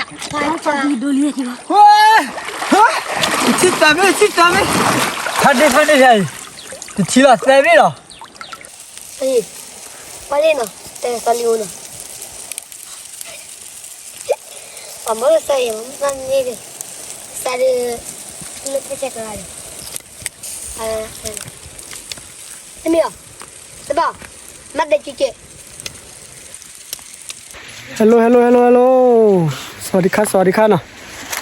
ဒိလံ, ဝဲ, ဟါ, ထံၣ်သးမ့ၢ် ထံၣ်သးမ့ၢ်, ဖးဒ့ဖးဒ့ဖဲအံၤ, တထံၣ်လီၤသဲမ့ၢ်လီၤ, ပှၤလံနီၤ တဲသီလံအိၣ်နီၤ, ပှၤမၤလၢသးအံၤ မ့ၢ်သးမ့ၢ်, သးဒုး, လၢဖဲဆဲးကရၢန့ၣ်, တမ့ၢ်အီၤ, တဘၣ်, မၤတဲက့ၤက့ၤ Hello hello hello hello, စဝၤဒံခါ စဝၤဒံခါနီၤ,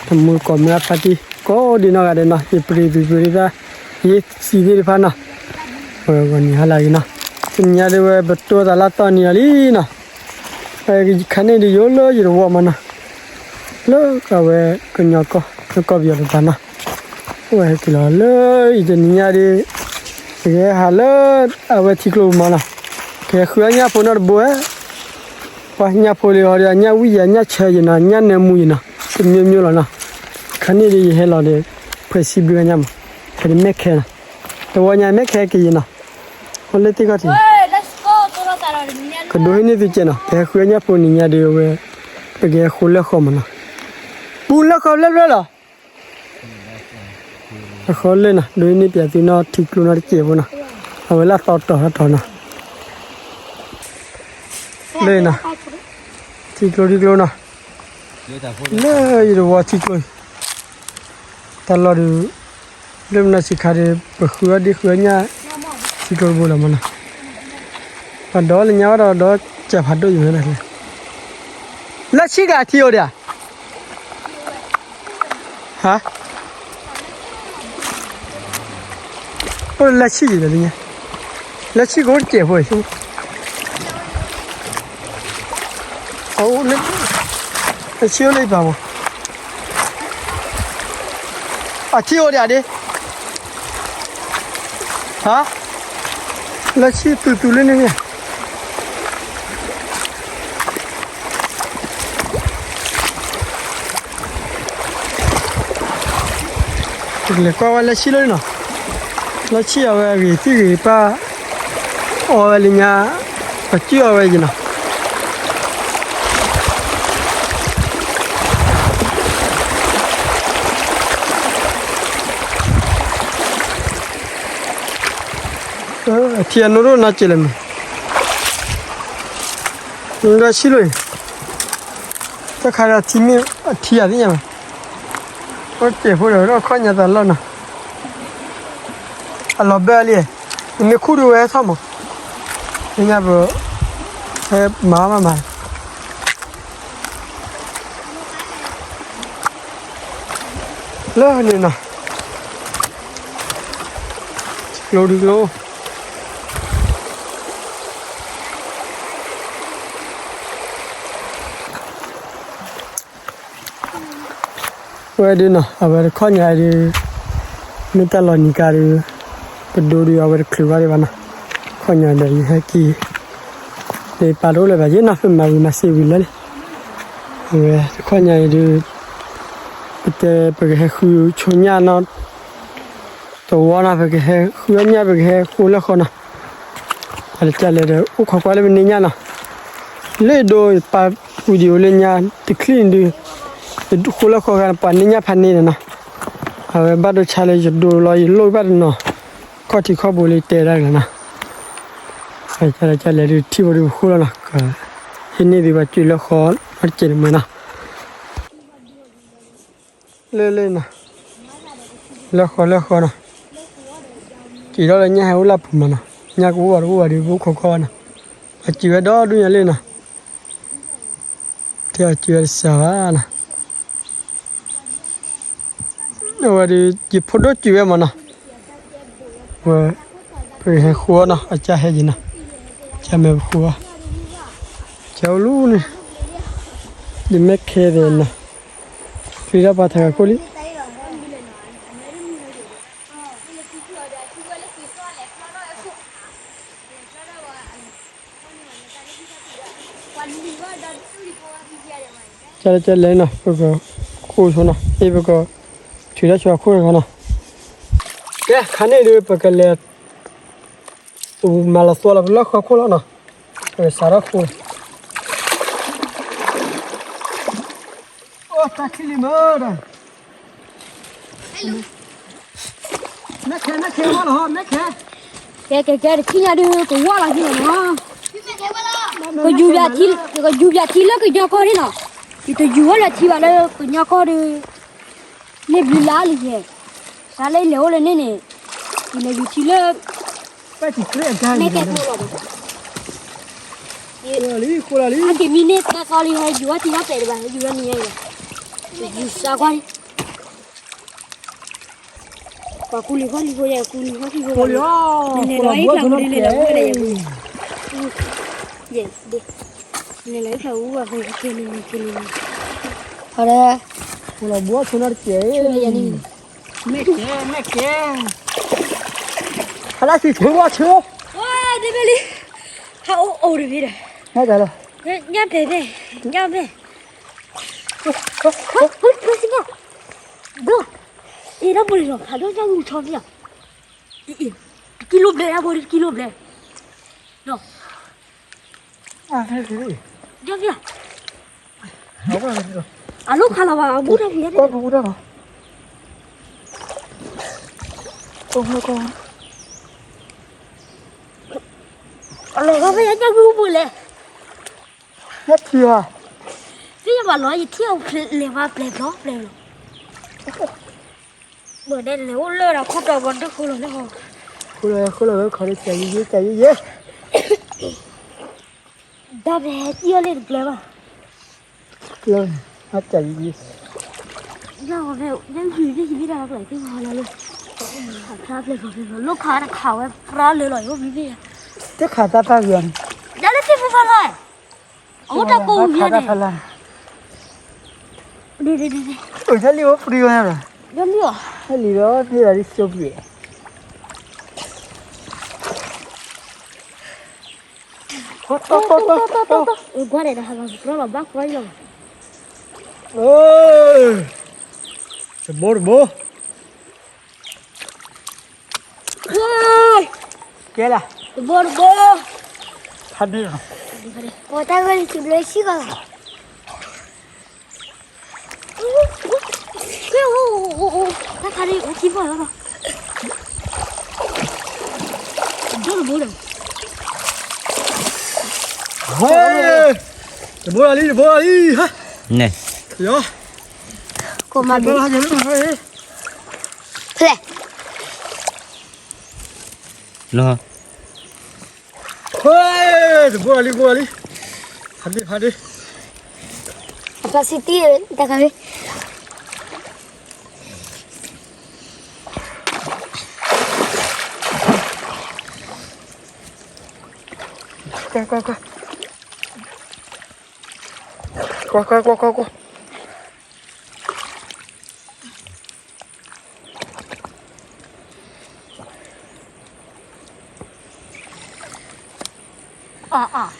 တမူကီၢ်မုၢ်အဖါတံၢ် ကိးဒံနီၢ်ဂၤဒဲးနီၤ, ယပျံၤပျံၤပျံၤဒံးသး, ယစံးသ့ၣ်တဖၣ်နီၤ, ဝဲဂီၤနံၤဟါလၢအဂ့ၤနီၤ, တနံၤညါဒ်ဝဲပတိၢ်သးလၢသီနံၤအီၤလံနီၤ, ခါန့ၣ်ဒ်ယအိၣ်လၢယတဝီမးနီၤ, လၢအဝဲကညီကီၢ် လၢကီၢ်ပယီၤတပၤနီၤ, အိၣ်ဝဲဟဲက့ၤလီၤလၢအံၤတနံၤညါဒ်, ကဟဲဟးလၢ အဝဲထံကျိပူၤမးနီၤ, ကဟဲဃုအညၣ်ဖိနီတဘိဝဲ ပှၤညၣ်ဖိလံဟီဒီး အညၣ်ဝံၣ်ယဲ အညၣ်ဆၢယဲနီၤ, ညၣ်နၢမူယဲနီၤ, တမျိုးမျိုးလီၤနီၤ, ခါန့ၣ်ဒ်ယဟဲလီၤဒီး ဖှဲးစံဘျုးအညၣ်မး, ဖဲဒ်မဲၣ်ခဲနီၤ, တဝီညါမဲၣ်ခဲက့ၤယဲနီၤ, အိၣ်လၢသ့ၣ်ခီၣ်ထံး, ကဒိးဟံးန့ၢ်သုကဲနီၤ, ပဟဲဃုအညၣ်ဖိနံၤညါဒ်အဝဲ, ပကဟဲဃိလၢဃီမးနီၤ, ပူလၢဃီဖျၢၣ်ဖျၢၣ်လီၤ အဃိလၢနီၤ ဒိးန့ၢ်ပၠးသုနီၢ်ထံကျိနီၢ်တစဲးဖိနီၤ, အဝဲလၢအသီတီၤထီၣ်တီၤနီၤ, လၢနီၤ, ထံကျိထံကျိနီၤ, လၢယတဝီထံကျိအံၤ, တၢ်လီၢ်ဒုး, လၢမနီၤဆံးခါဒီး ပဃုအီၣ်ဒ့ဃုအီၣ်ညၣ်, ထံကျိတဘိလီၤမးနီၤ, ပှၤဒီးလၢညါဝဲဒီးဒီးကၢ်ဖးဒိၣ်ယိာ်ဝဲဒၣ်လဲၣ်, လၢဆံၣ်ကၤထံအိၣ်ဒံးဧါ ဟါ, အိၣ်လၢဆံၣ်ယံၤဒီးလၢညါ, လၢဆံၣ်ကအိၣ်တစဲးဖိ, အအိၣ်လၢဆံၣ်အိၣ်လၢယပၤမး, အထံအိၣ်ဒံးဧါဒ့, ဟါ, လၢဆံၣ်သူသူလၢန့ၣ်န့ၣ် ပကလဲၤကွၢ်ဝဲလၢဆံၣ်လီၤနီၤ, လၢဆံၣ်အဝဲအဂ့ၤသ့ၣ်ဂ့ၤပၢ်, အီဝဲလၢညါ, ပစုအီဝဲယံၤနီၤ ထံအနိဒိၣ်နီၢ်က့ၤလၢမ့ၢ်, နဒၣ်ဆံၣ်လိာ်အံၤ, တၢ်ခါဒီးထံမ့ၢ်အထံအသ့ၣ်ညါဘၣ်, အိၣ်စဲးဖိဒီး ခီၣ်ညါသးလီၢ်နီၤ, အလီၤဘၢလံ, နမ့ၢ်ခူၣ်ဒုးဝဲထီၣ်မး, သ့ၣ်ညါပ, ဟဲမၤမးမး လၢန့ၣ်နီၤ, ထံကျိထံကျိ, ဝဲဒုးနီၤ အဝဲတခီညါဒုး, မ့ၢ်တၢ်လီၤနံၤကါဒုး, ပဒိဒုးအဝဲတချုးဘၣ်ဒံးဘၣ်နီၤ, ခီညါဒီးယဟဲက့ၤ, ပပာ်တအိၣ်လၢၤဘၣ်ယဲနီၤ ပမၤဝံၤမၤစ့ဝံၤလၢန့ၣ်, အဝဲတခီညါအံၤဒုး, ပတဲပကဟဲဃုဆိညၣ်နီၤ တဝီနီၤ ပကဟဲဃုအီၣ်ညၣ် ပကဟဲဃိလၢဃီနီၤ, ပှၤတကလဲၤဒီး အိၣ်ခိးကွၢ်လၢပန့ၢ်ညၣ်နီၤ, လၢယဒိပာ်ဝံၤဒံးအိၣ်လၢညါ တချံၣ်န့ၣ်ဒုး, ယဃိလၢဃီဂၤန့ၣ် ပှၤန့ၢ်ညၣ်ဖးန့ၢ်ဒီးနီၤ, အဝဲဘၣ်ဒိဆါလၢယဒိလီၤယလိၣ်ဘၣ်တနီၤ, ခီၣ်ထံးခီၣ်ဘိလၢယတဲဒၣ်ကလၢၤနီၤ, ပှၤတကလဲၤဒုးထံၣ်ဘိဒုးပဃိလီၤနီၤ, ဟံးန့ၢ်ဒုးပှၤစုလၢဃီနီတစဲးန့ၣ်မ့ၢ်နီၤ လၢလၢနီၤ, လၢဃီလၢဃီနီၤ, က့ၤထီၣ်လၢညၣ်ဟဲအိၣ်လၢပူၤမးနီၤ, ညၣ်ကအိၣ်ဘၣ်တအိၣ်ဘၣ်ဒီး ပအိၣ်ခိးကွၢ်ဘၣ်နီၤ, အစံးဝဲဒီဒူၣ်ညါလံနီၤ, တဲအစံးဝဲတစှၤဘၣ်နီၤ အဝဲဒီး ယဖိဒိၣ်စံးဝဲမးနီၤ, ဝဲ, ပဟဲဃုအီၣ်နီၤ အကၢ်ဟဲက့ၤနီၤ, ကၢ်မ့ၢ်ပဃုအီၣ်, ကၢ်အိၣ်လူန့ၣ်, ယမဲၣ်ခဲသ့ၣ်နီၤ, ဖံးထီၣ်ပှၤထၢကခိၣ်လံ ကလဲၤကလဲၤနီၤ ပကခိၣ်ဆိနီၤ အ့ၣ်ပက, ထုးထီၣ်ဆိအခိၣ်တခီနီၤ, ကဲခါန့ၣ်ဒုး ပကလဲၤ, ပမၤလီၤသွီလီၤပလီၢ်ဃီခိၣ်လီၤနီၤ, ပကစးထီၣ်ဃိလီၤ. အိၣ်တၢ်ခံလံမ့ၢ်ဒီး, မဲခဲမဲခဲဝါလီၤ မဲခဲ, ကဲကဲကဲ တထံၣ်ညါဒုး ကဝါလီၤဟံၣ်လီၤနီၤ, ကယူၤပၠးထံ ကယူၤပၠးထံလၢကညီကီၢ်န့ၣ်နီၤ, ယတယူၤဝဲလၢထံဘၣ်လၢကညီကီၢ်ဒီး, န့ၣ်ဘျုးလါလံယဲ, တၢ်လၢယလဲၤအိၣ်လၢန့ၣ်န့ၣ်, ယလဲၤယူၤထံလၢ မဲခဲဖိလီၤ, ဃိလီၤလံ ဃိလီၤလံ, အက့ၤမံန့ၢ်သၢသီလံ ဟဲယူၤအီၣ်ထံလီၤပဲာ်တဘၣ် ဟဲယူၤလီၤန့ၣ်ယဲ, ယူၤစးကွၢ်လံ ပှၤကူလံၤဃီလံၤဖိယဲ ကူလံၤဃီလံၤဖိ, ဃိလီၤ, ဃိလီၤဘိဆိနီၣ်တကဲ, ယဲဒ်, လဲၤလီၤဖျါအူဘၣ်ဖဲကဲလံၤကဲလံၤ, ဟီဒီး, ဃိလီၤဘိဆိနီၣ်တကဲ, မဲကဲ မဲကဲ, ဟဲလၢသံၣ်ဆိဝါဆိ, ဝါဒ်ဖဲလံ, ဟးအိၣ်အိၣ်တဘ့ၣ်ဒီး, ညၣ်ဖဲဖဲ, ညၣ်ဖဲ ဒိၣ်, အ့ၣ် ဒၣ်ဘိလီၤ ဖးဒိၣ်ညၣ်ဂူၤဆီမ့ၢ်ဧါ, အ့ၣ် အ့ၣ် တကံလိဘျဲၣ် ဒၣ်ဘိတကံလိဘျဲၣ်, ဒီး, ညၣ်မ့ၢ်ဧါ, အလိၣ်ခးလီၤဘၣ် အဘူၣ်တၢ်ပူၤညါန့ၣ်, အလီၤဂီၢ်ဖဲညၣ်ဂူၤပူၤလဲၣ် ညၣ်ထံဧါ, သ့ၣ်ညါဘၣ်လီၤ ယထံၣ်အီၤလဲၤဝါပျဲၢ်ဘျီပျဲၢ်လီၤ, ဘၣ်ဒဲးလဲၤအိၣ်လၢဒီးခိၣ်တီဘီဒၢဃိလီၤလၢဟီ, ဃိလီၤဃိလီၤဝဲခီဒီး ကယံၤယံၤ ကယံၤယံၤ, ဒါပဲဟဲစံၣ်အီၤလၢတကျဲဘၣ်, ကျဲ, အကယံၤယံၤ, ညၣ်ဂီၤဖဲ ညၣ်ဂီၤဖဲဟံးဘံၣ်တၢ်လီၤကျဲသ့ၣ်မၤလီၤလၢ, ခးဖျါပျဲၢ်ပျဲၢ်ပျဲၢ် လိၣ်ခးတခးဝဲပြါလၢလီၤယိၣ်မံၤမ့ၢ်, တခးတၢ်ပၢ်ဂ့ၤအီၤန့ၣ်, ဒါလၢသ့ၣ်ဖိဖးလီၤ, အအိၣ်တၢ်ကိးဝံၤန့ၣ်, အၢ ညၣ်လံၣ်အိၣ်ပရံဝဲန့ၣ်, ညၣ်လံၣ်အီၤ, ညၣ်လံၣ်ဒီးန့ၢ်ဒီးဒ်စိပျဲၢ် တဘိတဘိ, ကဲလၢ, တဘိတဘိ, ဖးန့ၣ်လီၤ, ပှၤတၢ်ဂၢၢ်န့ၣ် စံးဘျုးစံးကီးလီၤ ကဲ, တၢ်ခါန့ၣ် အိၣ်ခံဘီၣ်လီၤ, ဒိၣ်တဘိဒီး, တဘိလီၤလံ တဘိလီၤလံ, န့ၣ်, ကိးမၤဘျုး, ဖဲလဲၣ်, လီၤ တဘိလီၤလံ တဘိလီၤလံ, ဖးဒ့ဖးဒ့, အပၢ်စံးတံၢ် တၢ်ခါန့ၣ်, ကွၢ်ကွၢ်ကွၢ်, ကွၢ်ကွၢ်ကွၢ်ကွၢ်ကွၢ်.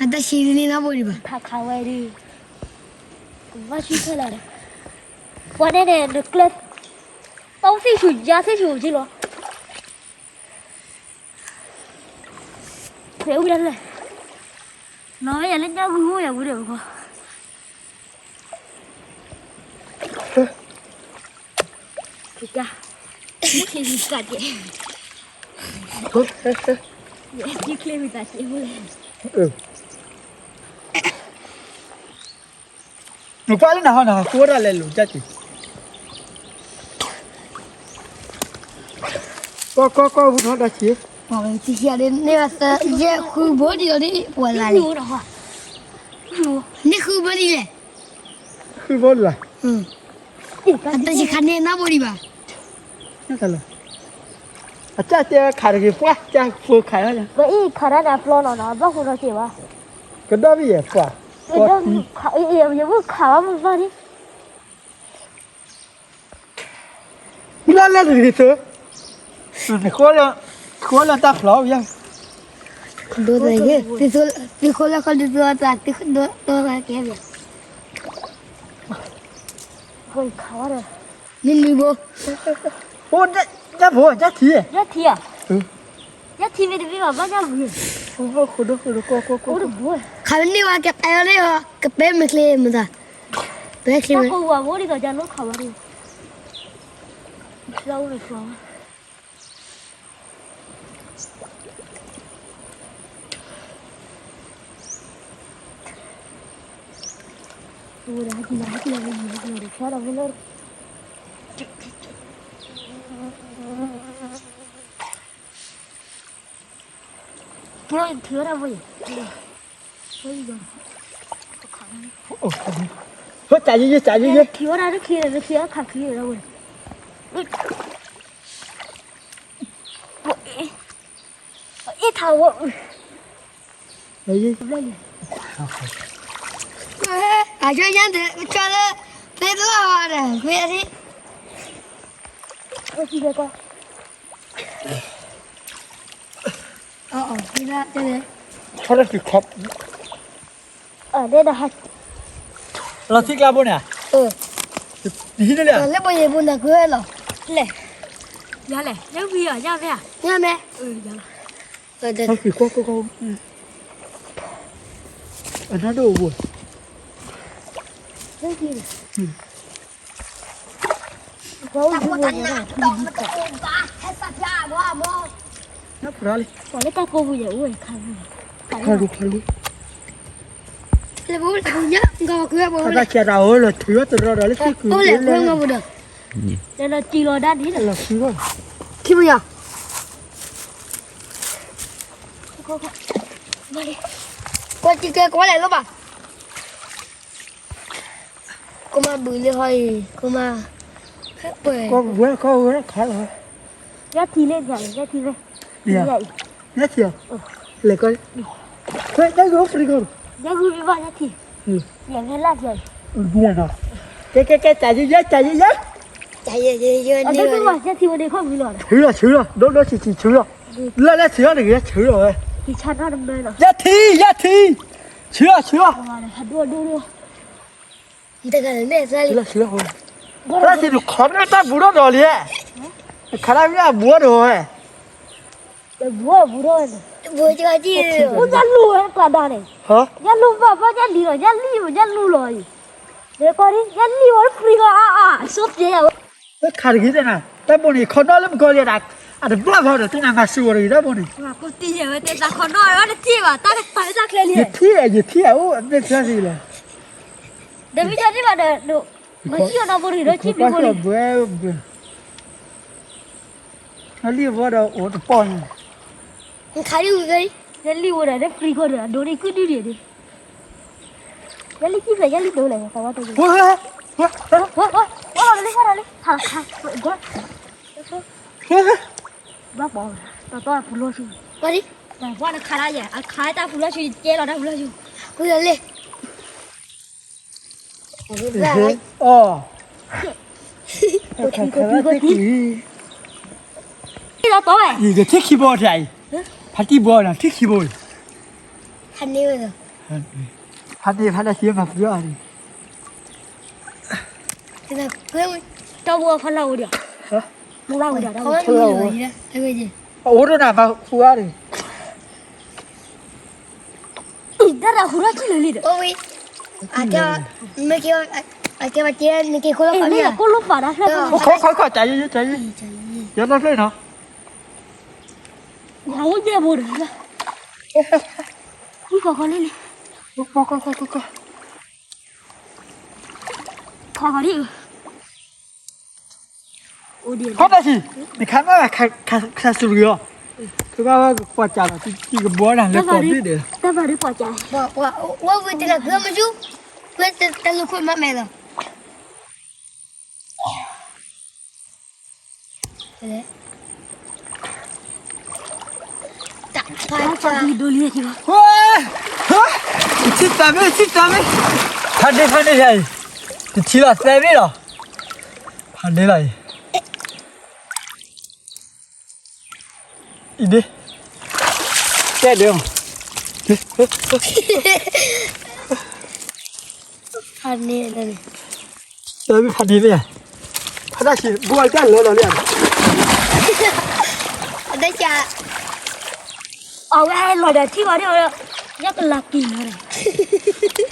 အတၢ်ဆံးန့ၣ်နီၢ်ဘိဒံးဘၣ်. ခးခးဝဲဒၣ်, ဘၣ်ဆူၣ်ခဲလၢာ်ဒီး, ပှၤန့ၣ်န့ၣ် နကျဲ, တီသ့ၣ်ဆူၣ်ယါသ့ၣ်ဆူၣ်က့လီၤ. ဖဲအူဒၣ်လဲၣ်, နီၢ်ဝဲယၤလၢညၣ်ဂုၢ်ဟိယၤဝံၤဒီး, က, မ့ၢ်ချ့ဝံသးကဲ, မ့ၢ်ချ့ဝံသးကဲမ့ၢ်လဲၣ်. နကွၢ်လၢနဟီနဟီ ဃိဒၣ်လဲာ်လိာ်ကၠၢ်က့ၤ, ကွၢ်ကွၢ်ကွၢ် ဝူထီၣ်ဒၣ်က့ၤ, တံၤယဲၢ်ဃုဘိဒံးလီၤဒ် ပှၤလၢ်န့ၣ်, န့ၢ်ဃုဘိဒံးလဲၣ်, ဃုဘိလၢ်, အတၢ်ဆံးခါန့ၣ်နီၢ်ဘိဒံးဘၣ်. အကၢ်တဲခးတဂ့ၤပှၢ် ကၢ်ဖိခး, ပအံၤခးတၢ်န့ၣ်အပျီနီၤနီၤ အဘၣ်ဃိထီၣ်က့ၤဘၣ်, ကဒီၣ်ဘၣ်ယဲၢ်ပှၢ်, ယဘၣ်ခးဘၣ်မဘၣ်န့ၣ် မ့ၢ်လၢလဲၣ်တဂ့ၤသၢ, ဃိလၢတၢ်ဖျီယါ, ဒိသးယဲ, သုဃိလၢဃိဒုးသၢတၢ် သုဒိသးကဲဘၣ်, မ့ၢ်နုၤဘိ, အိၣ်, ယၢ်ဖိ, ယၢ်ထံ, ယၢ်ထံဧါ, ယၢ်ထံမ့ၢ်တမ့ၢ်ဘၣ် ဘၣ်ညၣ်ဂုၤ, ခးမ့ၢ်န့ၢ်ဝဲကပဲအီၤန့ၣ်, ကပဲမ့ၢ်ချ့မတၤ ပဟဲချ့ဝဲ တၢ်ကိၢ်ဝါဖိဒ်သိး ယလိၣ်ခးဝဲဒၣ် လၢအိၣ်န့ၣ် ဟိတၢ်ယံယံ တၢ်ယံယံ ထံၣ်ဝဲဒၣ်တခံ တခံအခါခံဝဲဒၣ်ဝဲ အ့ၣ်ထါဝဲ အယံ အယံ ကၠီလၢ ဖဲတလီၢ်ဝဲဒီး ဖဲအထံ အီၤ အီၤ ဖဲဒၣ်တဲလဲၣ် ခီၣ်တၢ်စူၤခီၣ် အဒဲဒၣ်ဟဲ လီၤထံကျါဘိန့ၣ် ဟံးန့ၢ်လံ လၢပယံၤပူၤနၤကွံာ်ဝဲလီၤ လဲၣ် ယၤလဲၣ် လၢဝံၤအီၤ ယၤမ့ၢ် ယၤမ့ၢ် အၢ ယၤလီၤ ဟဲက့ၤကွၢ်ကွၢ်ကွၢ် အနၢ်ဒိၣ်အူ ဟဲက့ၤ နၢ်ပရၢလံ ပှၤလၢတၢ်ကိးပူၤယဲၢ်အိၣ်ဝဲခါ ခါလူၤ ခါလူၤ လၢဘိလၢညါ ကကွဲဘိလၢ တၢ်ဆဲးတၢ်အိၣ်လီၤ ထုးဝဲတရီဒီးလၢခံကွံာ် အိၣ်လဲၣ် ကွဲငါပူၤဒီး လၢလီၤကံလီၤဒၣ်န့ၣ်လီၤ လီၤခံဘၣ် ခံပယီၤ ကွၢ်ကံကဲကွၢ်လဲၣ်လိၣ်ဘၣ် ကမၤဘုးလၢဟီအံၤ ကမၤ ဟဲပှဲၤ ကီၢ်ဝဲ ကီၢ်ဝဲခါလီၤ ယထံၣ်လၢယၤ ယထံၣ်လၢ ယထံၣ် လဲၤကီၢ် ခွဲးတၢ်ဂိၢ်ဖရံကီၢ် ယဂုၢ်ဘၣ်ယထံၣ် ယမ့ၢ်လၢယၤ ကဲ ကဲ ကဲ တၢ်ယံယံ တၢ်ယံယံ တၢ်ယံယံ ယထံၣ်ဝဲဒၣ်ခီၣ်မုၢ်လီၤ ဆူလီၤ ဆူလီၤ ဒိၣ်ဒိၣ်ဆံးဆံး ဆူလီၤ လၢလၢဆံးလီၤတဂ့ၤ ဆူလီၤဝဲ ယထံၣ် ယထံၣ် ဆူလီၤ ဆူလီၤ တဂၤန့ၣ် ဆူလီၤ ဆူလီၤ တၢ်စံးနခီတၢ်ပူၤထီၣ်ဒီးလံ ခါဒၣ်မ့ၢ်အဘူးထီၣ်ဒီးဝဲ ဘူးထီၣ် ဘူးထီၣ် အိၣ်ညၣ်လူၤဝဲပှၤဒါန့ၣ် ညၣ်လူၤဘၣ်ဘၣ်ညၣ်လံၤလီၤ ညၣ်လံၤ ညၣ်လူၤလီၤအံၤ လဲၤကီၢ်ဒံ ညၣ်လံၤဝဲဖရံကီၢ်အါအါ အဆိပျဲယၤဝဲ လၢခါတဂ့ၤတဲနၤ တၢ်ဘိန့ၣ် ခီနီၣ်လၢပကီၢ်လံဒၣ် အတဘျၣ်ဖးဒီး တနၤမၤစူၤဝဲတဂ့ၤ တၢ်ဘိန့ၣ် ယထံၣ် ယထံၣ် အိၣ်အမဲာ်ဖျါစ့ၢ်ကီးလီၤ ဒီးမ့ၢ်ယထံၣ်ဘၣ်ဒီး မၤစံၣ်အီၤနီၢ်ဘိတဂ့ၤဒီး စံၣ်ဘျုးဘိန့ၣ် လံဝဲဒီးအိၣ်တပီၢ်န့ၣ် ခါဒံဝံၤကဲ ယလံဝဲဒီး လၢဖရံကီၢ်ဒီး အဒိန့ၣ်ကုဒုဒံးဒံး ယလံကံၢ်ဖျဲး ယလံဒိလဲၣ် သးဝါတဂ့ၤ ဝဲ ဝဲ ဝဲ ဝဲ လံ ဝဲလံ ခါ ခါ ဘၣ်ပီၤ တတီၢ်ဖူလီၢ်ဆူ ပှၤနခါဒၣ်ယဲ အခါတၢ်ဖူလီၢ်ဆူ ကဲလီၤတၢ်ဖူလီၢ်ဆူ ကွံာ်လံ အီၣ် ယကထံၣ်ခံဘိတၢ်အံၤ ဖါတံၢ်ဘိနီၤ ထံၣ်ခံဘိအံၤ ဖါန့ၢ်ဝဲဒီး ဖါန့ၢ် ဖါန့ၢ် ဖါန့ၢ် ဖါန့ၢ် တဘိဖါလၢ်ဝဲဒီး မူလၢ်ဝဲဒီး ဖါလၢ်ဝဲ အအိၣ်တနၤဖါဃုအါန့ၣ် တၢ်တၢ်ဟူထီၣ်ထံၣ်လၢာ်လံဒီး အကဲ မ့ၢ်ကဲ အကဲဝဲကဲ နကဲခိၣ်လီၤဖးမ့ၢ် ခိၣ်လီၤဖးဒၣ်ဖျၢၣ် ခီခီခီ တၢ်ယံ တၢ်ယံ ယီၢ်နီၢ်ဖျၢၣ်နီၤ ယအိၣ်ယဲၢ်ဘိဒီး ခီခီခီလံလံ ခီခီခီခီ ခီခီဒံး အိၣ်ဒံး ခီတၢ်ဆံး နခါမ့ၢ်ခါဆူၣ်ဂ့ၤအီၤ ကဘၣ်ပှၤကၢ်လီၤတံၢ်ကဘီနၤလၢကီၢ်ဒံးဒီး တၢ်ဘၣ်ဒံးပှၤကၢ် ဝဲဝံၤတလၢ်ဖျၢၣ်မဆူ ဝဲတလၢ်ခိၣ်မးမဲာ်လီၤ တၢ်ဖးဒိၣ်လံ ဝဲ ဟဲ ထံၣ်တၢ်မ့ၢ် ထံၣ်တၢ်မ့ၢ် ဖးဒ့ ဖးဒ့ ယၤအံၤ တထံၣ်လီၤသဲမ့ၢ်လီၤ ဖးဒ့လီၤအံၤ အံၤဒ့ တဲဒ့ ဖးဒ့ ဖးဒ့မ့ၢ်ဧါ ဖးဒ့ ဘိအတၢ်လီၤလီၤလံဧါ အဝဲလီၤဒီးထံၣ်ဝဲဒၣ် ညၣ်ကလၤက့ၤလီၤဒီး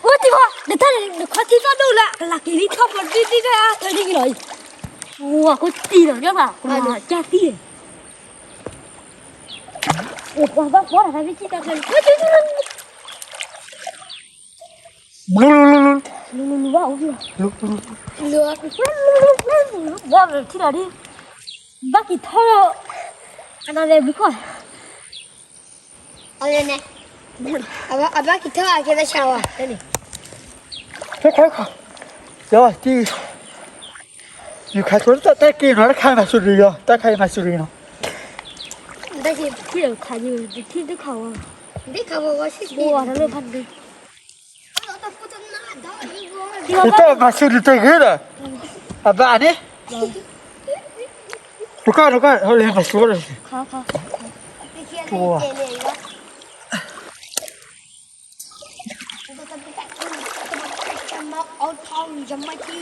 အိၣ်တံၤဘီ နတၢ်န့ၣ် နခီထံသီၣ် ကလၤက့ၤလံထီၣ်ပဒံဒံဒၣ်အါထီၣ်ဒ်ကလီၤအံၤ, ဝၤကိးတံၢ်လီၤညီဘၣ် ကလၤကၢ်သံ, အိၣ်ပှၤဘၣ်ဖီတၢ်ဖဲမ့ၢ်ကံတၢ်ဖဲန့ၣ်, လူလူလူလူ, လူလူလူဘၣ်အိၣ်ဖံဘၣ်, လူလူလူ, ဝၤထံၣ်ဒီးဒ်, ဘၣ်က့ၤထီၣ်, အနၤလဲၤဘုခီၣ် အဝဲန့ၣ်, အဘၣ်က့ၤထီၣ်အကဲသဆၣ်ဝဲ, ခဲခါ, ယတံၢ်, ယခါဆိတၢ်က့ၤနီၤ တၢ်ခါမၤဆူၣ်ရံနီၤ, တၢ်ခါမၤဆူၣ်ရံနီၤ, တၢ်ခါယတံၢ်တခါဝဲ, တခါဝဲဝဲဆံးဆံး, တၢ်မၤဆူၣ်ရံတဂ့ၤဒီး, အဘၣ်န့ၣ်, တခါတခါ လဲၤမၤဆူၣ်ရံ,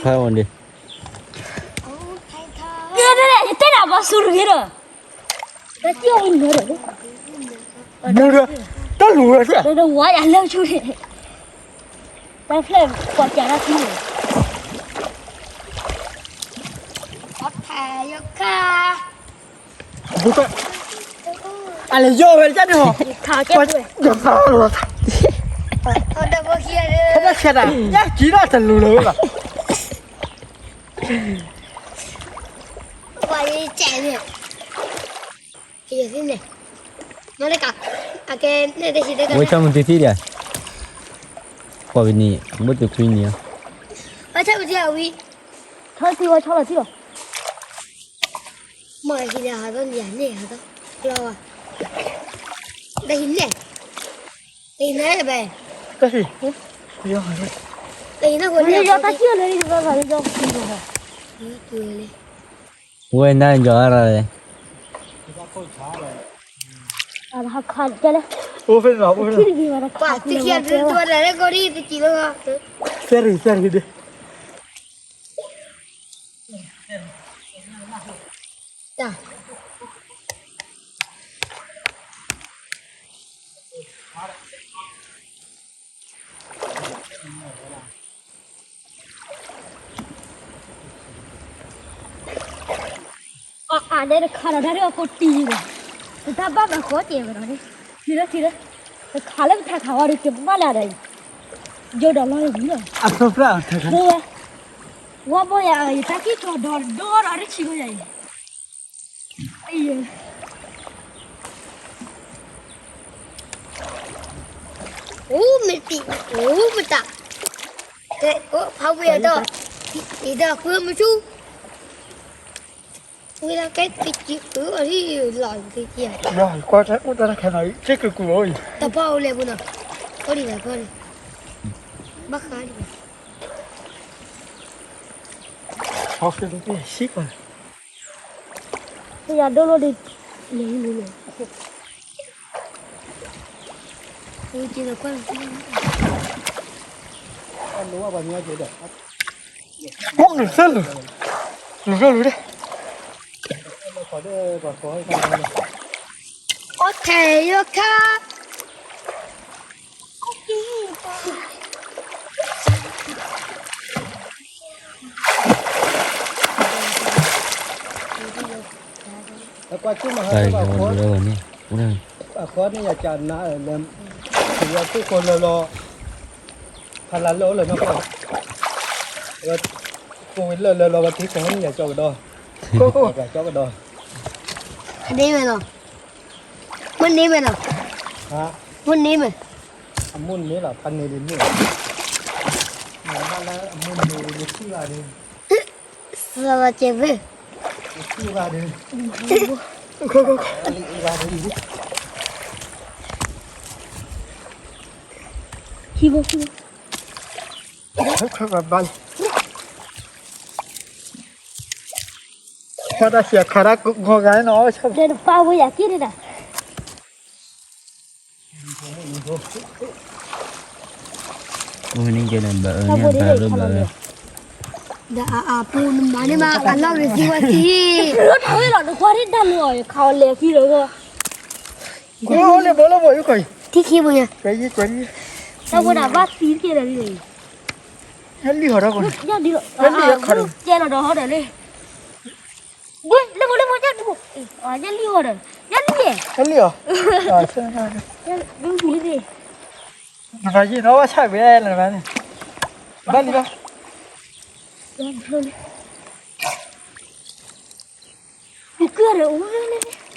ဖဲဝင်ဒီး, ယတဲနၤဘၣ်ဆူၣ်ရံဒီး, တၢ်ကၢ်အံၤနၢၤဒီး, နၢၤဒီး, တၢ်လူၤဝဲသ့ၣ်, ဒီးဝါယၤလၢဆူၣ်န့ၣ်, တၢ်ဖျဲၣ်ပှၤကၢ်တၢ်သံန့ၣ်, အခါ အလဲၤယီၢ်ဝဲတၢ်န့ၣ်ဟီ, ယသးလီၤ, တၢ်ဆဲးတၢ်, ယကံထီၣ်တလူၤလၢၤဝဲဘၣ်, ပှၤယကဲန့ၣ်, ကယသ့န့ၣ်, မ့ၢ်တကး, အကဲန့ၣ်တဆံးတကး, ဝဲဆီမုၢ်တံၢ်သံဒၣ်, ပှၤကနံၣ်, ဘိၣ်တုၤခွံနံၣ်, ဝဲဆီမုၢ်တံၢ်အဝံ, ထီၣ်သံဝဲဆီလီၤထံလီၤ မ့ၢ်ဟံးန့ၢ်ဟးထီၣ်န့ၣ် ဟံးန့ၢ်ဟးထီၣ်, လီၤ, တဟံးန့ၢ်, တဟံးန့ၢ်ဘၣ်, တဟံး, တဟံးန့ၢ်ဃိန့ၣ်, ဝဲနါယီၤရၤလဲၣ်, အိၣ်ဖဲန့ၣ်လီၤ, အိၣ်ဖဲန့ၣ်လီၤ, တၢ် အါအါဒဲးတခါဒီး တၢ်ဒ်အီၤကိးတံၢ်ဒီး, တၢ်ဘၣ်မၤဃီကဲဝဲဒီးန့ၣ်, ထံလၢထံလၢ, တခါလၢပထးခးဝဲဒီး ကဘၣ်လၢဒီးအံၤ, ယိၣ်ဒီးလီၤယၤလီၤ, အဝဲ, ဝဲဘီယၤ ယတၢ်ကံၢ်ကီၤဒီး ဒိၣ်ဒီးရ့ၣ်ဆံးဘီယၤအံၤ, အိၣ်မ့ၢ်တံၢ်, အိၣ်မတၤ, ဖးဝံၤအဒီး, အံၤဒီးကွၢ်မဆူၣ်, ဝံၤဒီးကဲက့ၤက့ၤအီၤလီၤက့ၤက့ၤ, ကွၢ်တၢ်အိၣ်တၢ်တၢ်ခဲနီၤ က့ၤက့ၤကူၤအီၤ, တပၢ်အိၣ်လဲၣ်ပူၤနီၤ, အိၣ်ဒံးဘၣ်ကီၢ်န့ၣ်, ဘၣ်ဃးဒံးဘၣ်, ဟီၣ်ဃ့ၢ်တပၢ်ဆံးကီး, ယၤဒိၣ်လိာ်ဒံး, န့ၣ်န့ၣ်န့ၣ်, အိၣ်နုာ်သၢလုာ်, လုာ်သၢလုာ်ဒဲး, အိၣ်ထဲယိခါ အကွၢ်ကၠူၣ်မဟါလၢဘၣ်ဃီ, ဘၣ်ဃီန့ၣ်ယကနးလၢ, ယတူၢ်ဃီလၢလီၤ, ဖးလၢလၢအိၣ်လၢနီၢ်ကီၢ်, ကိးဝဲလၢလၢလီၤ ဝဲထံၣ်ဃီန့ၣ်ယကၠီကဒီး, ကၠီကဒီး, အဒ့မဲာ်လီၤ, မ့ၢ်န့ၢ်မဲာ်လီၤ, မ့ၢ်န့ၢ်မဲာ်, အမိၢ်န့ၢ်လီၤ ဖးန့ၢ်ဒ်န့ၣ်, မ့ၢ်ဘၣ်လၢအမိၢ်န့ၢ်ဒ်န့ၣ်ထံၣ်ဘၣ်ဒ် သးလီၤကဲၤဖဲ, ခံဘိ, ခံဘိ, ခါတၢ်ဆံးခါတၢ်ဂီၤဂၤနီၤ, ဒီးတပာ်ဝဲယၤက့ၤန့ၣ်ဒၣ် အိၣ်န့ၣ်ကဲန့ၣ်ဘၣ်အၢန့ၣ်ဘၣ်လၢဘၣ်လၢ, ဒီးအပူၤနမၤန့ၢ်မး အလီၢ်ရံသံဝဲသံ, လၢထီၣ်ဝဲလီၤနကွၢ်ဒ်တၢ်လီၤခါအီၤလဲၤခံလီၤဂီၢ်, အိၣ်လၢဘိလၢဘိယုၢ်ခီအံၤ, ထံခံဘိညါ, ကွၢ်ယံၤကွၢ်ယံၤ, တၢ်ဝဲဒၣ်ဘၣ်သံတက့ၢ်လၢၤလံ, ညၣ်လံၣ်ဟီၣ်ဒီးကိးန့ၣ်, ညၣ်လံၣ်ဟီၣ်ဒီး, ကဲလီၤဒီးဟီၣ်ဒီးလံ, လၢမ့ၢ်လၢမ့ၢ်ညၣ်လံၣ်ဟီၣ်ဒီး, ညၣ်လံၣ်ဟီၣ်, ညၣ်လံၣ်အီၤ, ညၣ်လံၣ်, နဘၣ်ယံၤနီၢ်ဘၣ်ဆၣ်ဝဲလၢနဘၣ်န့ၣ်, ဘၣ်လံဘၣ် လၢ,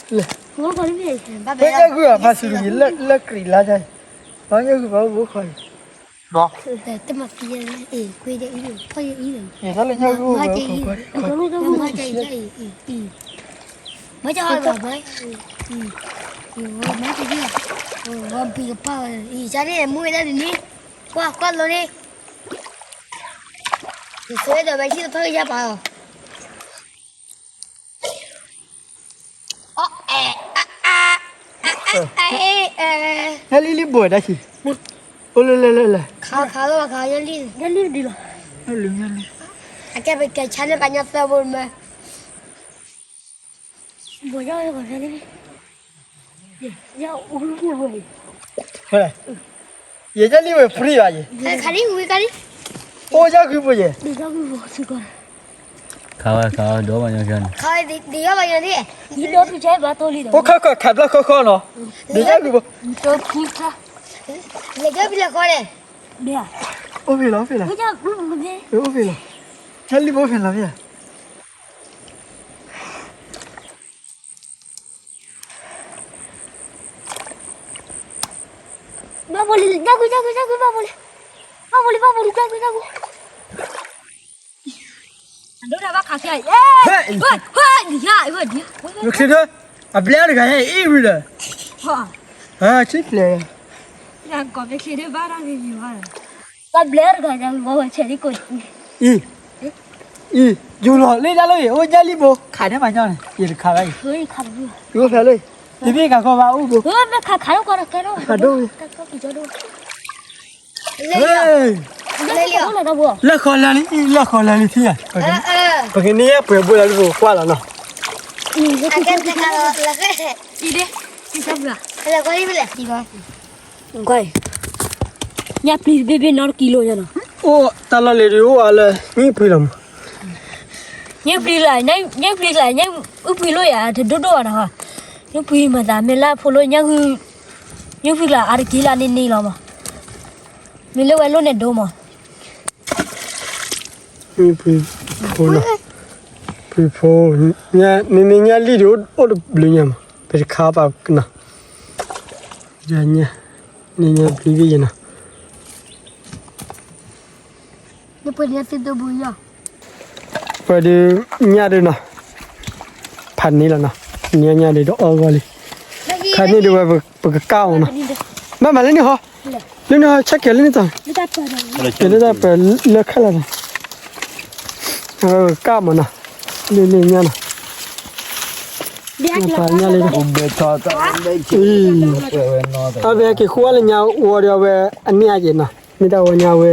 လၢညၣ်ဂုၢ်အဖါစူၤတဂ့ၤ, လၢကရံးလါ, လၢညၣ်ဂုၢ်ပှၤအိၣ်ဘိခီအံၤ, တၢ်လၢညၣ်ဂုၢ်ပှၤအိၣ်ဘိခီအံၤ, မၤကဲအံၤ, မၤကဲအံၤ, မၤကဲအံၤ, ဝဲဘံကပၢ်အံၤ, ကန့ၣ်မူဝဲဒၣ်တနံၤ, ကွၢ်ကွၢ်လိန့ၣ်, ယဆိဒီးဝဲဆံၣ်တဖၣ်ကယၢ်ပာ်အီၤ ညၣ်လံၣ်လံၣ်ဘိးဒၣ်ဆံး, အိၣ်လၢလၢလၢလၢ, ခးခးလီၤခးညၣ်လံၣ်, ညၣ်လံၣ်ဒ်လီၤ, အကဲပကဲဆါန့ၢ်ပှၤညၣ်သၢဘိမး, ဘိးယၢ်ဝဲ, ယညၣ်လံၣ်ဝဲဖရံးဘၣ်ယဲ, ခးလံဝံၤကလံ, အိၣ်ညၣ်ဂုၢ်ဘိးယဲ, ခးဝဲခးဝဲဒီးမၤညီခဲန့ၣ်, ခးဝဲဒ်ယီၣ်ဘၣ်ညီန့ၣ်, အိၣ်ခါခါခးဘျၣ်ဃီဃီနီၤ, ဒ်ညၣ်ဂုၢ်ဘိး, လဲၤကၠီဖံလဲၤဃီန့ၣ်, အိၣ်ဖဲလီၤအိၣ်ဖဲလီၤ, အိၣ်ဖဲလီၤ, ညၣ်လံၣ်ဘိးအိၣ်ဖဲလီၤဖဲလီၤ ဘၣ်ဘိလံ, ညၣ်ကွံာ် ညၣ်ကွံာ် ညၣ်ကွံာ် ဘၣ်ဘိလံ, ဘၣ်ဘိလံ ဘၣ်ဘိလံ ညၣ်ကွံာ် ညၣ်ကွံာ်, အဒိဒၣ်ဘၣ်ခးခဲ, ဟဲ, ဟဲ, ဒံး, ချ့ဒၢ, အဘျဲတဂၤဟဲအံၤဝံၤဒီး, ဟဲ, ဆံးပျဲ, ကိးမ့ၢ်ချ့ဒၢဘၣ်တၢ်ဂ့ၤမံၤဘၣ်, ဘၣ်ဘျဲတဂၤညါ ဝဲဝဲဆဲးဒ်ကိး, အံၤ, အံၤ, ယူၤလီၤလၢတၢ်လၢအံၤ အိၣ်ညၣ်လံၣ်ဘိ ခးန့ၢ်မၤညီန့ၣ် ယတခးဘၣ်အံၤ, ယအိၣ်ဖဲလၢ, ယမ့ၢ်ခးခီဘၣ်အိၣ်ဘိ, ခးဒိၣ်, လၢဃီလၢလံ, လၢဃီလၢလံထံၣ်ဧါ, ပကန့ၢ်ယဲပှဲၤဘိလၢပကွၢ်လီၤနီၤ, ညၣ်ပျံၤတဘ့ၣ်ဘ့ၣ်နီတကံလိာ်ညါနီၤ, အိၣ်တၢ်လီၢ်လံၤဒုးအိၣ်အါလၢ ညၣ်ပျံၤလီၤမး, ညၣ်ပျံၤလၢ, ညၣ်ပျံၤလၢ, ညၣ်အုၣ်ပှံၤလိာ်ယၤ တဒိၣ်ဒိၣ်ဘၣ်နီၤ, ညၣ်ပျံၤမၤသးမ့ၢ်လၢဖိလိာ်ညၣ်ဂုၢ်, ညၣ်ပျံၤကျါအါတက့ၢ်လၢန့ၣ်န့ၣ်လီၤမး, မ့ၢ်လၢဝဲလိၣ်န့ၣ်ဒိမး ပှံၤဖိ, ပှံၤဖိ, န့ၣ်န့ၣ်ညၣ်လံၣ်ဒုးအိၣ်တဘျုးညါမး, ပတခါပာ်ကနီၤ, ညၣ်, န့ၣ်ညၣ်ပျံၤဘ့ၣ်ယဲနီၤ, ပှဲၤဒုးညၣ်ဒုးနီၤ, ဖးန့ၢ်လီၤနီၤ, ညၣ်ညၣ်ဒုးတအီၣ်ဂီၢ်လံ, ခါန့ၢ်ဒုးဝဲပကကၢ်အီၤနီၤ, ဘၣ်မၤလၢန့ၣ်ဟီ, လၢန့ၣ်ဟီ ဆၢကဲၤလၢန့ၣ်တၢ်, ကဲၤလၢတၢ်ပှဲၤလၢခါလီၤနီၤ, ကၢ်မးနီၤ, လၢန့ၣ်ညၣ်နီၤ, ညၣ်လံၣ်, အဝဲက့ၤဃိလၢညါဝီဒီးအဝဲအန့ၢ်အက့ၤနီၤ, မ့ၢ်တၢ်ဝဲညါဝဲ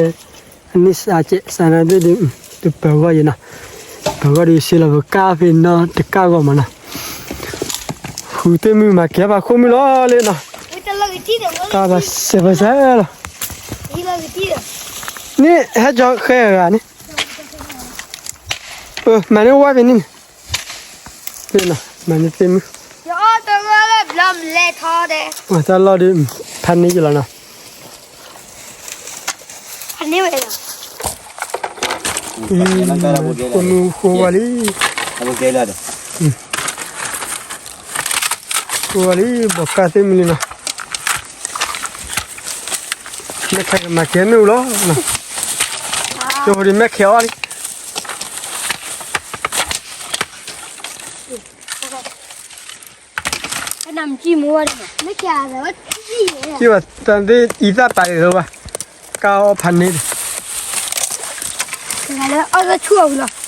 အန့ၢ်စးကဲး စးနါသ့ၣ်ဒုး, တပၢၤဂီၢ်ယဲနီၤ, ပၢၤဂီၢ်ဒုးစ့လီၤပကၢ်ဖဲနီတကၢ်ဂီၢ်မးနီၤ, ဃုသ့ၣ်မုၢ်မၤကဲဘၣ်ခိၣ်မုၢ်လီၤလၢနီၤ, ကၢ်ဘၣ်စဲးဘၣ်စဲးလီၤ, န့ၣ်ဟဲကၠီဃဲဂၤန့ၣ်, မၤန့ၢ်ဝါဖဲန့ၣ်န့ၣ်, မၤန့ၢ်သ့ၣ်မုၢ်, တၢ်လီၢ်ဒုး, ဖးန့ၢ်ယလီၤနီၤ ဃိမုၢ်ဃိဝါလံ, ဃိဝါလံ ဘီးကၢ်သ့ၣ်မုၢ်လံနီၤ, မ့ၢ်ခဲကမၤကဲမ့ၣ်အူလီၤ, ကၠိဖိဒုးမ့ၢ်ခဲအီၣ်လံ ကံဘၣ်တၢ်သ့ၣ်အံသၣ်ပာ်က့ၤလၢဘၣ်, ကၢ်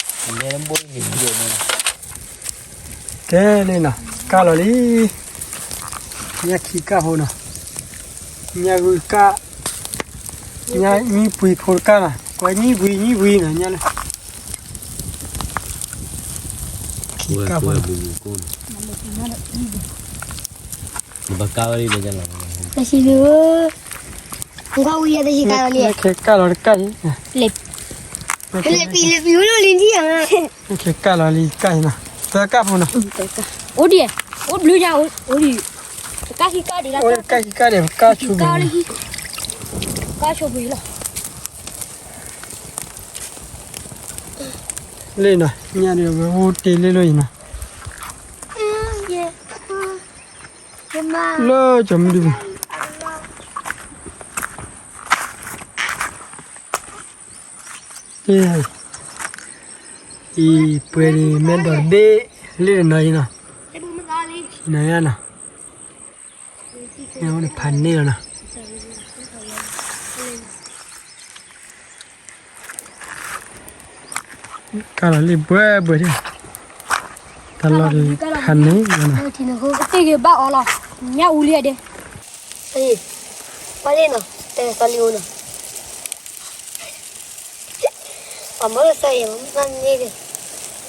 အီၣ်ဖးန့ၢ်ဒီး, ကဲလံနီၤ ကၢ်လီၤလံ, ညၣ်ခံကၢ်ဖိနီၤ, ညၣ်ဂုၢ်ကၢ်, ညၣ်ညၣ်ပှံၤဖိတကၢ်နီၤ, ကွၢ်ညၣ်ပှံၤ ညၣ်ပှံၤနီၤ ညၣ်လၢ ခံကၢ်ဖိ, ဘၣ်ကၢ်ဝဲလံ, တၢ်ဆံးလံ, တၢ်ဆံးကၢ်လီၤလံ, ခဲကၢ်လီၤတကၢ်လံ, လဲၤ လဲၤပံလဲၤပံဝဲလီၤလံဒံဧါ. ကဲကၢ်လီၤလံကၢ်အံၤနီၤ, သၢကၢ်ဖိနီၤ. အိၣ်ဒံး, အိၣ်ဘျုးညါ, အိၣ်ဒံး, ပကၢ်ခံကၢ်ဒံးလၢ, အိၣ်ကၢ်ခံကၢ်ဒံး ပကၢ်ဆိပှ့ၤ, ကၢ်ဆိပှ့ၤလီၤ. လ့ၣ်နီၤ, ညၣ်ဒံးဝဲအိၣ်တ့လ့ၣ်လိာ်အံၤနီၤ. လၢကၠီမုၢ်ဒံးပူၤ အံၤပှဲၤဒံးမဲဒီးတဘ့ၣ်, လ့ၣ်တနီၤအံၤနီၤ, နီၤယါနီၤ, ဖးန့ၢ်လီၤနီၤ. ကၢ်လီၤလံဘှဲဘှဲဒံး, တၢ်လီၢ်ဖးန့ၢ်လီၤနီၤ. တ့ၢ်ဂ့ၤဘၣ်အီၤလီၤ, ညၣ်အူလံဒ့, ပှၤလ့ၣ်နီၤ, တဲစီၤလံအိၣ်နီၤ. ပှၤမၤလၢစီၤအံၤ မၤန့ၢ်ဂ့ၤ,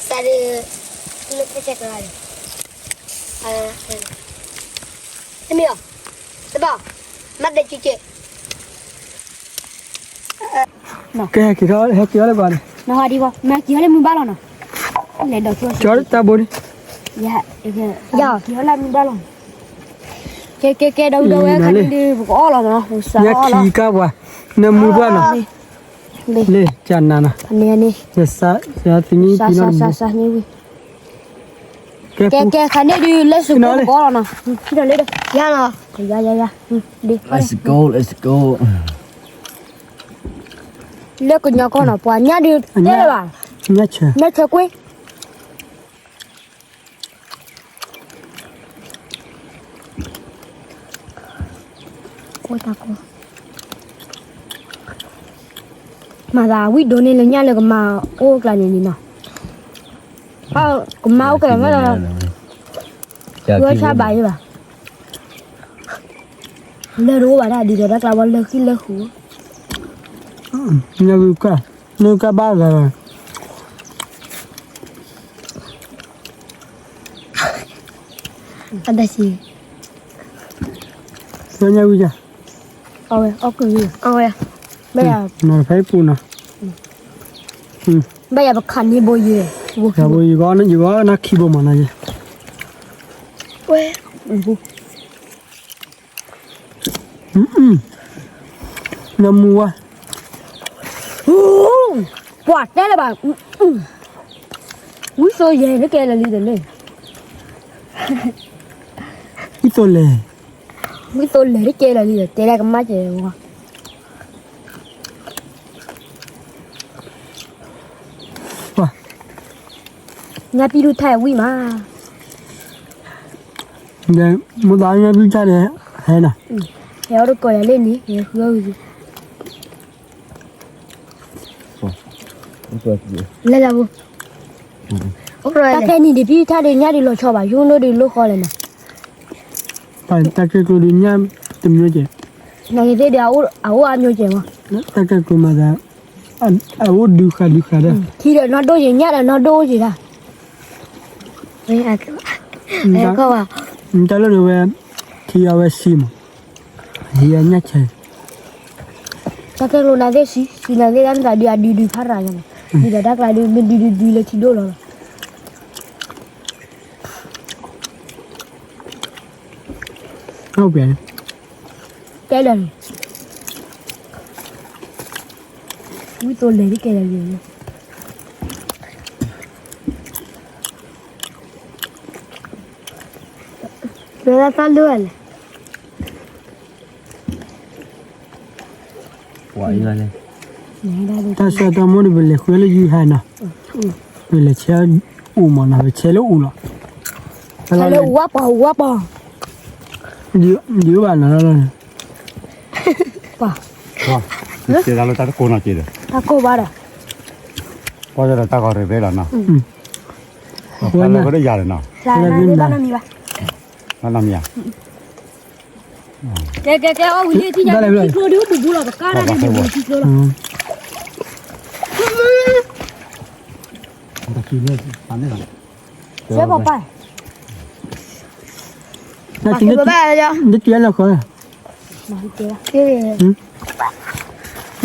စးဒ်, လၢဖဲဆဲးကရၢဒံး, တမ့ၢ်အီၤ, တဘၣ်, မၤသဲကကဲ ကဲ ဟဲက့ၤထီၣ် ဟဲက့ၤထီၣ်လၢပှၤန့ၣ်, နဟးဒံးဘၣ် မၤက့ၤထီၣ်လၢမုၢ်ဘၣ်လီၤနီၤ, လဲၤဒီးကၠီတၢ်ဘိန့ၣ်, ယၤ, က့ၤထီၣ်လၢမုၢ်ဘၣ်လီၤ, ကဲ ကဲ ကဲ ဒီဝဲ ခါန့ၣ်ဒုး ပကအီၣ်လီၤနီၤ, ညၣ်ခံကၢ်ပှၤ, နမုၢ်ပှၢ်နီၤ, လ့ၣ်ကနၤနီၤ, ယသ့ၣ်ညါပံနီၤတဘိ, ကဲ ကဲ ခါန့ၣ်ဒုး လၢစကိးပကအီၣ်လီၤနီၤ, ယၤနီၤ, ယၤ ယၤ ယၤ, let's go let's go. လၢကညီကီၢ်နီၤ ပှၤညၣ်ဒုး တဲလၢၤဘၣ်, ညၣ်ဆၢကွ့ၢ်, မၤသးဝံၣ်ဒိးန့ၢ်လၢညၣ်လၢကမၤအိၣ်ကျါန့ၣ်န့ၣ်နီၤ, ကမၤအိၣ်ကျါန့ၣ်, ဝဲဆါဘၣ်ယဘၣ်, လၢတအိၣ်ဘၣ်တၢ်ဒ်သိးတၢ်ကျါဝဲလၢဃံလၢဃုာ်, ညၣ်ဂုၢ်ကၢ်, နကၢ်ဘၣ်ဂၤ, အတၢ်စံး, ညၣ်ဂုၢ်ကၢ်, အဝဲအီၣ်ကုၢ်, အဝဲ, မ့ၢ်, နီၤဖဲပူၤနီၤ, ဘၣ်ယၤပခးန့ၢ်ဘိယံၤ, ဘိယံၤဂီၢ်န့ၣ်ယဂီၢ်နၢ်ခံဘိမးနီၤယဲ, ဝဲ, နမူဝဲ, ပှၤတဲလၢၤဘၣ်, ဝံသိလဲၣ်တကဲလၢာ်လံတလဲၣ်, ဝံသိလဲၣ်, ဝံသိလဲၣ်တကဲလၢာ်လံ တဲဒၣ်ကမၣ်ကဲးဝဲ ညၣ်ပံၣ်ဒူၣ်ထါဝံၣ်မး, မိၢ်သးညၣ်ပံၣ်ထါန့ၣ်, ဟဲနၤ, ဟဲအီၣ်တကိးယၤလၢန့ၣ်, ဟဲဃုအီၣ်ဝံၤ, လဲၤလၢပူၤ, တၢ်ခဲနံၤဒံးပံၣ်ထါဒံး ညၣ်ဒံးလီၤဆီဘၣ် ယိၣ်ဒိၣ်ဒံးလိၣ်ဃီလဲၣ်နၤ, တၢ်ကဲကျိၤဒံးညၣ်တမျိုးကဲး, နဂ့ၤသ့ၣ်ဒံး အအိၣ်အါမျိုးကဲးမး, တၢ်ကဲကျိၤမးသး အအိၣ်ဒုးဃာ်ဒုးဃာ်ဒီး, ထံဒီးနီၢ်ဒိၣ်ယံၤ ညၣ်ဒီးနီၢ်ဒိၣ်ယံၤဒၣ်, တၢ်လၢဒၣ်ဝဲ, ထံအဝဲဆံးမး, ဟံးအညၣ်ဆဲး, တၢ်ကဲကျိၤနၤသ့ၣ်ဆံး, ဆံးနၤသ့ၣ်တၢ်မ့ၢ်သးဒုးအဒုးဒုးဖးရၤယၤမး, ဒုးဒီးတၢ်ကျါဒုး မ့ၢ်ဒုးဒုးဒုးလၢထံဒိၣ်လီၤလီၤ ဟုတ်ပြီ, ကဲလၢာ်န့ၣ်, ဝံသိလဲၣ်တကဲလၢာ်န့ၣ်, လၢတၢ်လၢာ်လဲၣ်, တၢ်ဆၢတၢ်မူဒီး ပလဲၤဃုလၢယုၢ်ဟါနီၤ, ပလဲၤဆဲးအိၣ်မးနီၤ, ပဆဲးလၢအိၣ်လီၤ, ဆဲးလၢအိၣ်ဝါပီၤ အိၣ်ဝါပီၤ, ဒ်ဘၣ်နီၤလီၤ, ပှၤ, ကဲဒၣ်လၢတၢ်တကိးနီၤက့ဒီး, တၢ်ကိးဘၣ်ဒီး, ပှၤဒီးတၢ်ကီၢ်ရ့ၣ်ဖဲလီၤနီၤ, ပှၤလၢကဒၣ်ယၤလီၤနီၤ, ဘၣ်နီတမံၤဘၣ်, ဘၣ်နီတမံၤဧါ ကဲ ကဲ ကဲ အီၣ်ဝံၤလံ ထံၣ်ညါ ထံကျိဒုး ဘူးဘူးလီၤ ပကါတၢ်ဒုး ဘူးထံကျိလီၤ ဆဲးပီၤပၢ် နက့ၤလၢဃီ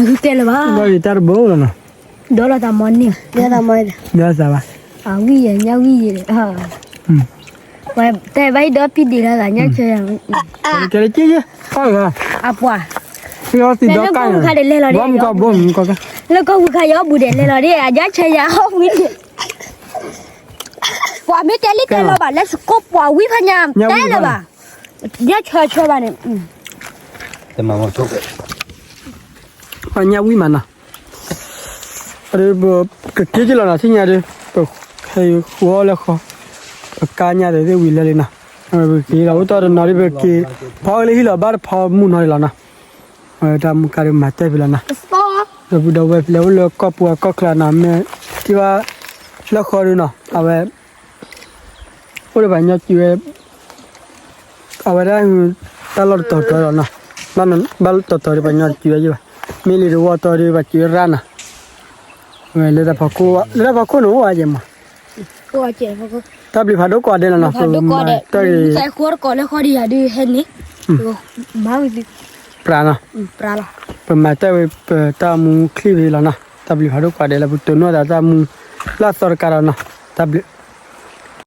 နက့ၤလၢဘၣ် တၢ်တဘိလီၤနီၤ ဒိလီၤသးမီန့ၢ်, ဒိလီၤသးမီ, ဒိလီၤသးဘၣ်, အဝံၣ်ယဲၢ် ညၣ်ဝံၣ်ယဲၢ်, တဲဘၣ်အံၤဒီးပံၤဒံးလီၤသး ညၣ်ဆၢယၤ, ကဲလၢက့ယဲၢ်, အပှၤ, လၢကီၢ်ပူၤခါဒဲးလဲၤလီၤဒ်, လၢကီၢ်ပူၤခါယအီၣ်ဘူးဒဲးလဲၤလီၤဒ် အညၣ်ဆၢယၤအီၣ်ဝံၣ်ဒဲး, ပှၤမ့ၢ်တဲလံတဲလီၤဘၣ် လၢစကိးပှၤဝံၣ်ဖးညါ, တဲလၢၤဘၣ်, ညၣ်ဆၢဆၢဘၣ်န့ၣ်, ပှၤညၣ်ဝံၣ်မးနီၤ, ပကက့ၤက့ၤလီၤနီၤ ထံၣ်ညါဒီး, ပဟဲဃုအီၣ်လၢဃီ, ပကါညါဒီးသ့ၣ်ဝံၤလၢလံနီၤ, ပက့ၤလီၤအိၣ်တီၢ်တနီၤဒီး ပက့ၤ, ဖီကလၢဟံၣ်လီၤ ဘၣ်တဖီမုၢ်နီၤလံလီၤနီၤ, ဝဲတၢ်မူကါဒီးမၤတၢ်ဖဲလီၤနီၤ, ဒီပုၢ်ဒီဝဲၢ်ဖဲလဲၣ်အိၣ်လၢကီၢ်ပူၤကီၢ်ချၢနီၤ မ့ၢ်ထံၣ်ဘၣ်, လၢဃီဒီးနီၤ အဝဲ အိၣ်ဒီးပှၤညီစံးဝဲ, အဝဲဒၣ်, တၢ်လီၢ်တတီၤတီၤလီၤနီၤ, ဘၣ်လီၢ်တတီၤတီၤဒီးပှၤညီစံးဝဲယဲၢ်ဘၣ်, မ့ၢ်လံတဝီတီၤဒီးပှၤစံးဝဲရၣ်နီၤ, ဝဲလၢတၢ်ဖီခိၣ်, လၢတၢ်ဖီခိၣ်န့ၣ်အိၣ်ဝဲကဲမး, တၢ်ဘျုးဖးဒိၣ်ကိးဂၤဒဲးလီၤနီၤ, တၢ်, ပြးနီၤ, ပမၤတၢ်ဝဲပတၢ်မူချံၣ်ဖဲလီၤနီၤ, တၢ်ဘျုးဖးဒိၣ်ကိးဂၤဒဲးလၢပတိၢ်နီၣ်သးတၢ်မူ, လၢအသီတကးဒီးနီၤ, တၢ်ဘျုး